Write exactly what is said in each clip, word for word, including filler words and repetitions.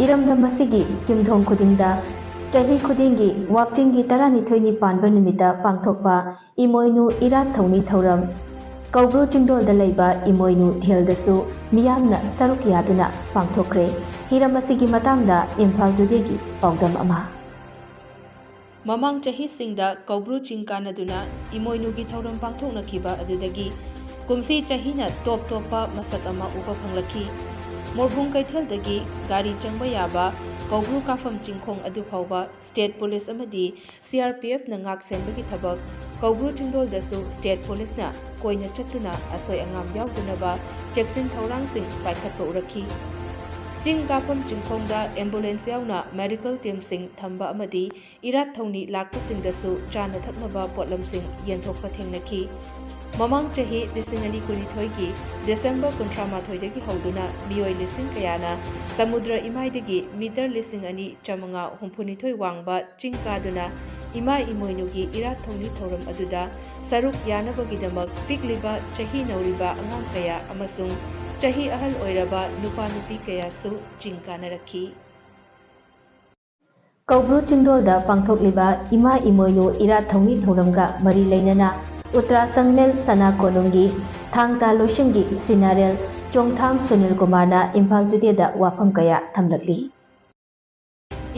ꯏꯔꯝꯗꯝ ꯑꯁꯤꯒꯤ ꯌꯨꯝꯊꯣꯡ ꯈꯨꯗꯤꯡꯗ ꯆꯍꯤ ꯈꯨꯗꯤꯡꯒꯤ ꯋꯥꯛꯆꯤꯡꯒꯤ ꯇꯔꯥꯅꯤꯊꯣꯏꯅꯤ ꯄꯥꯟꯕ ꯅꯨꯃꯤꯠꯇ ꯄꯥꯡꯊꯣꯛꯄ ꯏꯃꯣꯏꯅꯨ ꯏꯔꯥꯠ ꯊꯧꯅꯤ ꯊꯧꯔꯝ ꯀꯧꯕ꯭ꯔꯨ ꯆꯤꯡꯗꯣꯜꯗ ꯂꯩꯕ ꯏꯃꯣꯏꯅꯨ ꯏꯊꯦꯜꯗꯁꯨ ꯃꯤꯌꯥꯝꯅ ꯁꯔꯨꯛ ꯌꯥꯗꯨꯅ ꯄꯥꯡꯊꯣꯛꯈ꯭ꯔꯦ꯫ ꯍꯤꯔꯝ ꯑꯁꯤꯒꯤ ꯃꯇꯥꯡꯗ ꯏꯝꯐꯥꯜ ꯇꯨꯗꯦꯒꯤ ꯄꯥꯎꯗꯝ ꯑꯃ꯫ ꯃꯃꯥꯡ ꯆꯍꯤꯁꯤꯡꯗ ꯀꯧꯕ꯭ꯔꯨ ꯆꯤꯡ ꯀꯥꯟꯅꯗꯨꯅ ꯏꯃꯣꯏꯅꯨꯒꯤ ꯊꯧꯔꯝ ꯄꯥꯡꯊꯣꯛꯅꯈꯤꯕ ꯑꯗꯨꯗꯒꯤ ꯀꯨꯝꯁꯤ ꯆꯍꯤꯅ ꯇꯣꯞ ꯇꯣꯞꯄ ꯃꯁꯛ ꯑꯃ ꯎꯕ ꯐꯪꯂꯛꯈꯤ꯫ ꯃꯣꯔꯕꯨꯡ ꯀꯩꯊꯦꯜꯗꯒꯤ ꯒꯥꯔꯤ ꯆꯪꯕ ꯌꯥꯕ ꯀꯧꯕ꯭ꯔꯨ ꯀꯥꯐꯝ ꯆꯤꯡꯈꯣꯡ ꯑꯗꯨ ꯐꯥꯎꯕ ꯁ꯭ꯇꯦꯠ ꯄꯨꯂꯤꯁ ꯑꯃꯗꯤ ꯁꯤ ꯑꯥꯔ ꯄꯤ ꯑꯦꯐꯅ ꯉꯥꯛ ꯁꯦꯟꯕꯒꯤ ꯊꯕꯛ ꯀꯧꯕ꯭ꯔꯨ ꯆꯤꯡꯗꯣꯜꯗꯁꯨ ꯁ꯭ꯇꯦꯠ ꯄꯨꯂꯤꯁꯅ ꯀꯣꯏꯅ ꯆꯠꯇꯨꯅ ꯑꯁꯣꯏ ꯑꯉꯥꯝ ꯌꯥꯎꯗꯅꯕ ꯆꯦꯛꯁꯤꯟ ꯊꯧꯔꯥꯡꯁꯤꯡ ꯄꯥꯏꯈꯠꯄ ꯎꯔꯛꯈꯤ꯫ ꯆꯤꯡ ꯀꯥꯐꯝ ꯆꯤꯡꯈꯣꯡꯗ ꯑꯦꯝꯕꯨꯂꯦꯟꯁ ꯌꯥꯎꯅ ꯃꯦꯗꯤꯀꯦꯜ ꯇꯤꯝꯁꯤꯡ ꯊꯝꯕ ꯑꯃꯗꯤ ꯏꯔꯥꯠ ꯊꯧꯅꯤ ꯂꯥꯛꯄꯁꯤꯡꯗꯁꯨ ꯆꯥꯅ ꯊꯛꯅꯕ ꯄꯣꯠꯂꯝꯁꯤꯡ ꯌꯦꯟꯊꯣꯛꯄ ꯊꯦꯡꯅꯈꯤ꯫ ꯃꯃꯥꯡ ꯆꯍꯤ ꯂꯤꯁꯤꯡ ꯑꯅꯤ ꯀꯨꯟꯅꯤꯊꯣꯏꯒꯤ ꯗꯤꯁꯦꯝꯕꯔ ꯀꯨꯟꯊ꯭ꯔꯥ ꯃꯥꯊꯣꯏꯗꯒꯤ ꯍꯧꯗꯨꯅ ꯃꯤꯑꯣꯏ ꯂꯤꯁꯤꯡ ꯀꯌꯥꯅ ꯁꯃꯨꯗ꯭ꯔ ꯏꯃꯥꯏꯗꯒꯤ ꯃꯤꯇꯔ ꯂꯤꯁꯤꯡ ꯑꯅꯤ ꯆꯥꯃꯉꯥ ꯍꯨꯝꯐꯨꯅꯤꯊꯣꯏ ꯋꯥꯡꯕ ꯆꯤꯡ ꯀꯥꯗꯨꯅ ꯏꯃꯥ ꯏꯃꯣꯏꯅꯨꯒꯤ ꯏꯔꯥꯠ ꯊꯧꯅꯤ ꯊꯧꯔꯝ ꯑꯗꯨꯗ ꯁꯔꯨꯛ ꯌꯥꯅꯕꯒꯤꯗꯃꯛ ꯄꯤꯛꯂꯤꯕ ꯆꯍꯤ ꯅꯧꯔꯤꯕ ꯑꯉꯥꯡ ꯀꯌꯥ ꯑꯃꯁꯨꯡ ꯆꯍꯤ ꯑꯍꯜ ꯑꯣꯏꯔꯕ ꯅꯨꯄꯥ ꯅꯨꯄꯤ ꯀꯌꯥꯁꯨ ꯆꯤꯡ ꯀꯥꯅꯔꯛꯈꯤ꯫ ꯀꯧꯕ꯭ꯔꯨ ꯆꯤꯡꯗꯣꯜꯗ ꯄꯥꯡꯊꯣꯛꯂꯤꯕ ꯏꯃꯥ ꯏꯃꯣꯏꯅꯨ ꯏꯔꯥꯠ ꯊꯧꯅꯤ ꯊꯧꯔꯝꯒ ꯃꯔꯤ ꯂꯩꯅꯅ ꯎꯇ꯭ꯔꯥꯁꯪꯅꯦꯜ ꯁꯅꯥ ꯀꯣꯅꯨꯡꯒꯤ ꯊꯥꯡ ꯇꯥ ꯂꯣꯏꯁꯪꯒꯤ ꯁꯤꯅꯥꯔꯦꯜ ꯆꯣꯡꯊꯥꯝ ꯁꯨꯅꯤꯜ ꯀꯨꯃꯥꯔꯅ ꯏꯝꯐꯥꯜ ꯇꯨꯗꯦꯗ ꯋꯥꯐꯝ ꯀꯌꯥ ꯊꯝꯂꯛꯂꯤ꯫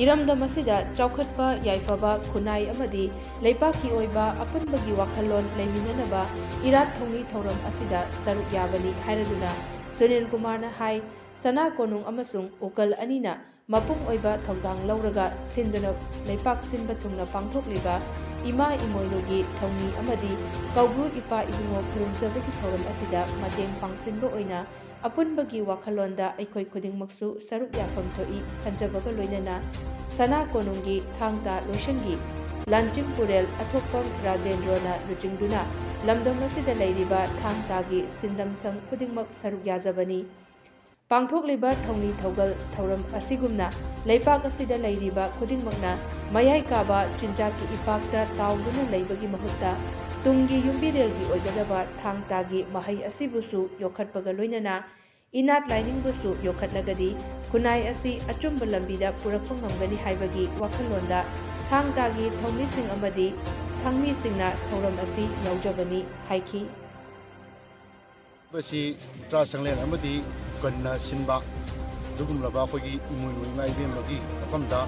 ꯏꯔꯝꯗꯝ ꯑꯁꯤꯗ ꯆꯥꯎꯈꯠꯄ, ꯌꯥꯏꯐꯕ, ꯈꯨꯟꯅꯥꯏ ꯑꯃꯗꯤ ꯂꯩꯄꯥꯛꯀꯤ ꯑꯣꯏꯕ ꯑꯄꯨꯟꯕꯒꯤ ꯋꯥꯈꯜꯂꯣꯟ ꯂꯩꯃꯤꯟꯅꯅꯕ ꯏꯔꯥꯠ ꯊꯧꯅꯤ ꯊꯧꯔꯝ ꯑꯁꯤꯗ ꯁꯔꯨꯛ ꯌꯥꯕꯅꯤ ꯍꯥꯏꯔꯗꯨꯅ ꯁꯨꯅꯤꯜ ꯀꯨꯃꯥꯔꯅ ꯍꯥꯏ, ꯁꯅꯥ ꯀꯣꯅꯨꯡ ꯑꯃꯁꯨꯡ ꯎꯀꯜ ꯑꯅꯤꯅ ꯃꯄꯨꯡ ꯑꯣꯏꯕ ꯊꯧꯗꯥꯡ ꯂꯧꯔꯒ ꯁꯤꯟꯗꯨꯅ ꯂꯩꯄꯥꯛ ꯁꯤꯟꯕ ꯊꯨꯡꯅ ꯄꯥꯡꯊꯣꯛꯂꯤꯕ ꯏꯃꯥ ꯏꯃꯣꯏꯅꯨꯒꯤ ꯊꯧꯅꯤ ꯑꯃꯗꯤ ꯀꯧꯕ꯭ꯔꯨ ꯏꯄꯥ ꯏꯕꯨꯡꯉꯣ ꯈꯨꯔꯨꯝꯖꯕꯒꯤ ꯊꯧꯔꯝ ꯑꯁꯤꯗ ꯃꯇꯦꯡ ꯄꯥꯡꯁꯤꯟꯕ ꯑꯣꯏꯅ ꯑꯄꯨꯟꯕꯒꯤ ꯋꯥꯈꯜꯂꯣꯟꯗ ꯑꯩꯈꯣꯏ ꯈꯨꯗꯤꯡꯃꯛꯁꯨ ꯁꯔꯨꯛ ꯌꯥꯐꯝ ꯊꯣꯛꯏ ꯈꯟꯖꯕꯒ ꯂꯣꯏꯅꯅ ꯁꯅꯥ ꯀꯣꯅꯨꯡꯒꯤ ꯊꯥꯡ ꯇꯥ ꯂꯣꯏꯁꯪꯒꯤ ꯂꯥꯟꯆꯤꯡ ꯄꯨꯔꯦꯜ ꯑꯊꯣꯛꯄꯝ ꯔꯥꯖꯦꯟꯗ꯭ꯔꯣꯅ ꯂꯨꯆꯤꯡꯗꯨꯅ ꯂꯝꯗꯝ ꯑꯁꯤꯗ ꯂꯩꯔꯤꯕ ꯊꯥꯡ ꯇꯥꯒꯤ ꯁꯤꯟꯗꯝꯁꯪ ꯈꯨꯗꯤꯡꯃꯛ ꯁꯔꯨꯛ ꯌꯥꯖꯕꯅꯤ꯫ ꯄꯥꯡꯊꯣꯛꯂꯤꯕ ꯊꯧꯅꯤ ꯊꯧꯒꯜ ꯊꯧꯔꯝ ꯑꯁꯤꯒꯨꯝꯅ ꯂꯩꯄꯥꯛ ꯑꯁꯤꯗ ꯂꯩꯔꯤꯕ ꯈꯨꯗꯤꯡꯃꯛꯅ ꯃꯌꯥꯏ ꯀꯥꯕ ꯆꯤꯟꯖꯥꯛꯀꯤ ꯏꯄꯥꯛꯇ ꯇꯥꯎꯗꯨꯅ ꯂꯩꯕꯒꯤ ꯃꯍꯨꯠꯇ ꯇꯨꯡꯒꯤ ꯌꯨꯝꯕꯤꯔꯦꯜꯒꯤ ꯑꯣꯏꯒꯗꯕ ꯊꯥꯡ ꯇꯥꯒꯤ ꯃꯍꯩ ꯑꯁꯤꯕꯨꯁꯨ ꯌꯣꯛꯈꯠꯄꯒ ꯂꯣꯏꯅꯅ ꯏꯅꯥꯠ ꯂꯥꯏꯅꯤꯡꯕꯨꯁꯨ ꯌꯣꯛꯈꯠꯂꯒꯗꯤ ꯈꯨꯟꯅꯥꯏ ꯑꯁꯤ ꯑꯆꯨꯝꯕ ꯂꯝꯕꯤꯗ ꯄꯨꯔꯛꯄ ꯉꯝꯒꯅꯤ ꯍꯥꯏꯕꯒꯤ ꯋꯥꯈꯜꯂꯣꯟꯗ ꯊꯥꯡ ꯇꯥꯒꯤ ꯊꯧꯃꯤꯁꯤꯡ ꯑꯃꯗꯤ ꯊꯥꯡꯃꯤꯁꯤꯡꯅ ꯊꯧꯔꯝ ꯑꯁꯤ ꯌꯥꯎꯖꯒꯅꯤ ꯍꯥꯏꯈꯤ꯫ ꯃꯁꯤ ꯎꯇ꯭ꯔꯥ ꯁꯪꯂꯦꯟ ꯑꯃꯗꯤ ꯀꯟꯅ ꯁꯤꯟꯕ ꯑꯗꯨꯒꯨꯝꯂꯕ ꯑꯩꯈꯣꯏꯒꯤ ꯏꯃꯣꯏꯅꯨ ꯏꯃꯥ ꯏꯕꯦꯟꯕꯒꯤ ꯃꯐꯝꯗ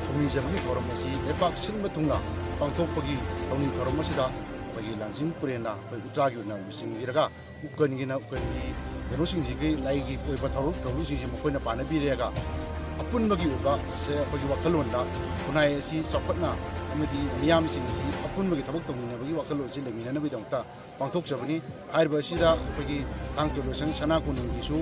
ꯊꯧꯅꯤꯖꯕꯒꯤ ꯊꯧꯔꯝ ꯑꯁꯤ ꯂꯩꯄꯥꯛ ꯁꯤꯟꯕ ꯊꯨꯡꯅ ꯄꯥꯡꯊꯣꯛꯄꯒꯤ ꯊꯧꯅꯤ ꯊꯧꯔꯝ ꯑꯁꯤꯗ ꯑꯩꯈꯣꯏꯒꯤ ꯂꯥꯡꯖꯤꯡ ꯄꯨꯔꯦꯟꯅ ꯑꯩꯈꯣꯏ ꯎꯇ꯭ꯔꯥꯒꯤ ꯑꯣꯏꯅ ꯂꯨꯆꯤꯡꯕꯤꯔꯒ ꯎꯀꯟꯒꯤꯅ ꯎꯀꯟꯒꯤ ꯀꯩꯅꯣꯁꯤꯡꯁꯤꯒꯤ ꯂꯥꯏꯒꯤ ꯑꯣꯏꯕ ꯊꯧꯔꯝ ꯊꯧꯔꯝꯁꯤꯡꯁꯦ ꯃꯈꯣꯏꯅ ꯄꯥꯟꯅꯕꯤꯔꯦꯒ ꯑꯄꯨꯟꯕꯒꯤ ꯑꯣꯏꯕ ꯁꯦ ꯑꯩꯈꯣꯏꯒꯤ ꯋꯥꯈꯜꯂꯣꯟꯗ ꯈꯨꯟꯅꯥꯏ ꯑꯁꯤ ꯆꯥꯎꯈꯠꯅ ꯑꯃꯗꯤ ꯃꯤꯌꯥꯝꯁꯤꯡ ꯑꯁꯤ ꯑꯄꯨꯟꯕꯒꯤ ꯊꯕꯛ ꯇꯧꯃꯤꯟꯅꯕꯒꯤ ꯋꯥꯈꯜꯂꯣꯟꯁꯤ ꯂꯩꯃꯤꯟꯅꯅꯕꯒꯤꯗꯃꯛꯇ ꯄꯥꯡꯊꯣꯛꯆꯕꯅꯤ꯫ ꯍꯥꯏꯔꯤꯕ ꯑꯁꯤꯗ ꯑꯩꯈꯣꯏꯒꯤ ꯊꯥꯡ ꯇꯥ ꯂꯣꯏꯁꯪ ꯁꯅꯥ ꯀꯣꯅꯨꯡꯒꯤꯁꯨ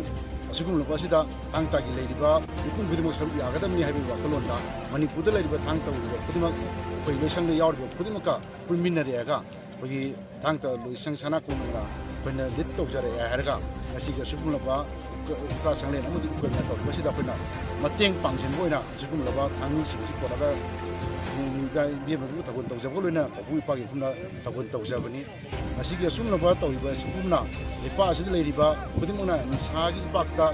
ꯑꯁꯤꯒꯨꯝꯂꯕ ꯑꯁꯤꯗ ꯊꯥꯡ ꯇꯥꯒꯤ ꯂꯩꯔꯤꯕ ꯃꯤꯄꯨꯝ ꯈꯨꯗꯤꯡꯃꯛ ꯁꯔꯨꯛ ꯌꯥꯒꯗꯕꯅꯤ ꯍꯥꯏꯕꯒꯤ ꯋꯥꯈꯜꯂꯣꯟꯗ ꯃꯅꯤꯄꯨꯔꯗ ꯂꯩꯔꯤꯕ ꯊꯥꯡ ꯇꯧꯔꯤꯕ ꯈꯨꯗꯤꯡꯃꯛ ꯑꯩꯈꯣꯏ ꯂꯣꯏꯁꯪꯗ ꯌꯥꯎꯔꯤꯕ ꯈꯨꯗꯤꯡꯃꯛꯀ ꯄꯨꯟꯃꯤꯟꯅꯔꯛꯑꯒ ꯑꯩꯈꯣꯏꯒꯤ ꯊꯥꯡ ꯇꯥ ꯂꯣꯏꯁꯪ ꯁꯅꯥ ꯀꯣꯅꯨꯡꯅ ꯑꯩꯈꯣꯏꯅ ꯂꯤꯠ ꯇꯧꯖꯔꯛꯑꯦ ꯍꯥꯏꯔꯒ ꯉꯁꯤꯒꯤ ꯑꯁꯤꯒꯨꯝꯂꯕ ꯎꯇ꯭ꯔꯥ ꯁꯪꯂꯦꯟ ꯑꯃꯗꯤ ꯎꯀꯜꯅ ꯇꯧꯔꯤꯕꯁꯤꯗ ꯑꯩꯈꯣꯏꯅ ꯃꯇꯦꯡ ꯄꯥꯡꯁꯤꯟꯕ ꯑꯣꯏꯅ ꯑꯁꯤꯒꯨꯝꯂꯕ ꯊꯥꯡꯃꯤꯁꯤꯡ ꯑꯁꯤ ꯄꯨꯔꯒ ꯏꯕꯦꯝꯃꯕꯨ ꯊꯧꯒꯜ ꯇꯧꯖꯕꯒ ꯂꯣꯏꯅꯅ ꯀꯧꯕ꯭ꯔꯨ ꯏꯄꯥꯛꯀꯤ ꯃꯐꯝꯗ ꯊꯧꯒꯜ ꯇꯧꯖꯕꯅꯤ꯫ ꯉꯁꯤꯒꯤ ꯑꯁꯨꯝꯂꯕ ꯇꯧꯔꯤꯕ ꯑꯁꯤꯒꯨꯝꯅ ꯂꯩꯄꯥꯛ ꯑꯁꯤꯗ ꯂꯩꯔꯤꯕ ꯈꯨꯗꯤꯡꯃꯛꯅ ꯅꯤꯁꯥꯒꯤ ꯏꯄꯥꯛꯇ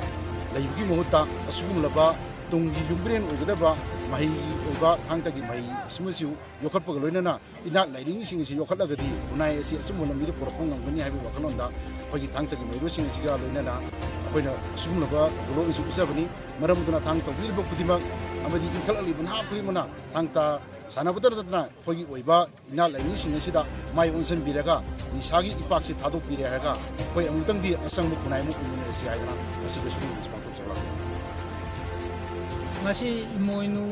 ꯂꯩꯕꯒꯤ ꯃꯍꯨꯠꯇ ꯑꯁꯤꯒꯨꯝꯂꯕ ꯇꯨꯡꯒꯤ ꯌꯨꯝꯕꯤꯔꯦꯟ ꯑꯣꯏꯒꯗꯕ ꯃꯍꯩꯒꯤ ꯑꯣꯏꯕ ꯊꯥꯡ ꯇꯥꯒꯤ ꯃꯍꯩ ꯑꯁꯤꯃꯁꯨ ꯌꯣꯛꯈꯠꯄꯒ ꯂꯣꯏꯅꯅ ꯏꯅꯥꯠ ꯂꯥꯏꯅꯤꯡꯁꯤꯡ ꯑꯁꯤ ꯌꯣꯛꯈꯠꯂꯒꯗꯤ ꯈꯨꯟꯅꯥꯏ ꯑꯁꯤ ꯑꯆꯨꯝꯕ ꯂꯝꯕꯤꯗ ꯄꯨꯔꯛꯄ ꯉꯝꯒꯅꯤ ꯍꯥꯏꯕꯒꯤ ꯋꯥꯈꯜꯂꯣꯟꯗ ꯑꯩꯈꯣꯏꯒꯤ ꯊꯥꯡ ꯇꯥꯒꯤ ꯃꯍꯩꯔꯣꯏꯁꯤꯡ ꯑꯁꯤꯒ ꯂꯣꯏꯅꯅ ꯑꯩꯈꯣꯏꯅ ꯑꯁꯤꯒꯨꯝꯂꯕ ꯊꯧꯒꯜꯂꯣꯟ ꯑꯁꯤ ꯎꯠꯆꯕꯅꯤ꯫ ꯃꯔꯝ ꯑꯗꯨꯅ ꯊꯥꯡ ꯇꯧꯕꯤꯔꯤꯕ ꯈꯨꯗꯤꯡꯃꯛ ꯑꯃꯗꯤ ꯏꯟꯈꯠꯂꯛꯂꯤꯕ ꯅꯍꯥ ꯈꯨꯗꯤꯡꯃꯛꯅ ꯊꯥꯡ ꯇꯥ ꯁꯥꯟꯅꯕꯇ ꯅꯠꯇꯅ ꯑꯩꯈꯣꯏꯒꯤ ꯑꯣꯏꯕ ꯏꯅꯥꯠ ꯂꯥꯏꯅꯤꯡꯁꯤꯡ ꯑꯁꯤꯗ ꯃꯥꯏ ꯑꯣꯟꯁꯤꯟꯕꯤꯔꯒ ꯅꯤꯁꯥꯒꯤ ꯏꯄꯥꯛꯁꯤ ꯊꯥꯗꯣꯛꯄꯤꯔꯦ ꯍꯥꯏꯔꯒ ꯑꯩꯈꯣꯏ ꯑꯃꯨꯛꯇꯪꯗꯤ ꯑꯆꯪꯕ ꯈꯨꯟꯅꯥꯏ ꯑꯃ ꯑꯣꯏꯃꯤꯟꯅꯔꯁꯤ ꯍꯥꯏꯗꯅ ꯉꯁꯤꯒꯤ ꯁꯤꯒꯨꯝꯕꯁꯤ ꯄꯥꯡꯊꯣꯛꯆꯕ ꯂꯥꯛꯆꯕꯅꯤ꯫ ꯉꯁꯤ ꯏꯃꯣꯏꯅꯨ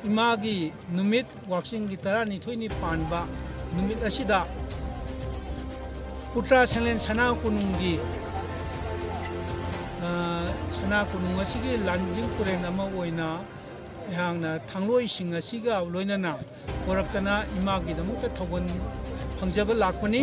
ꯏꯃꯥꯒꯤ ꯅꯨꯃꯤꯠ ꯋꯥꯛꯆꯤꯡꯒꯤ ꯇꯔꯥꯅꯤꯊꯣꯏꯅꯤ ꯄꯥꯟꯕ ꯅꯨꯃꯤꯠ ꯑꯁꯤꯗ ꯎꯇ꯭ꯔꯥ ꯁꯪꯂꯦꯟ ꯁꯅꯥ ꯀꯣꯅꯨꯡꯒꯤ, ꯑ, ꯁꯅꯥ ꯀꯣꯅꯨꯡ ꯑꯁꯤꯒꯤ ꯂꯥꯟꯖꯤꯡ ꯄꯨꯔꯦꯟ ꯑꯃ ꯑꯣꯏꯅ ꯑꯩꯍꯥꯛꯅ ꯊꯥꯡꯂꯣꯏꯁꯤꯡ ꯑꯁꯤꯒ ꯂꯣꯏꯅꯅ ꯄꯨꯔꯛꯇꯅ ꯏꯃꯥꯒꯤꯗꯃꯛꯇ ꯊꯧꯒꯜ ꯐꯪꯖꯕ ꯂꯥꯛꯄꯅꯤ꯫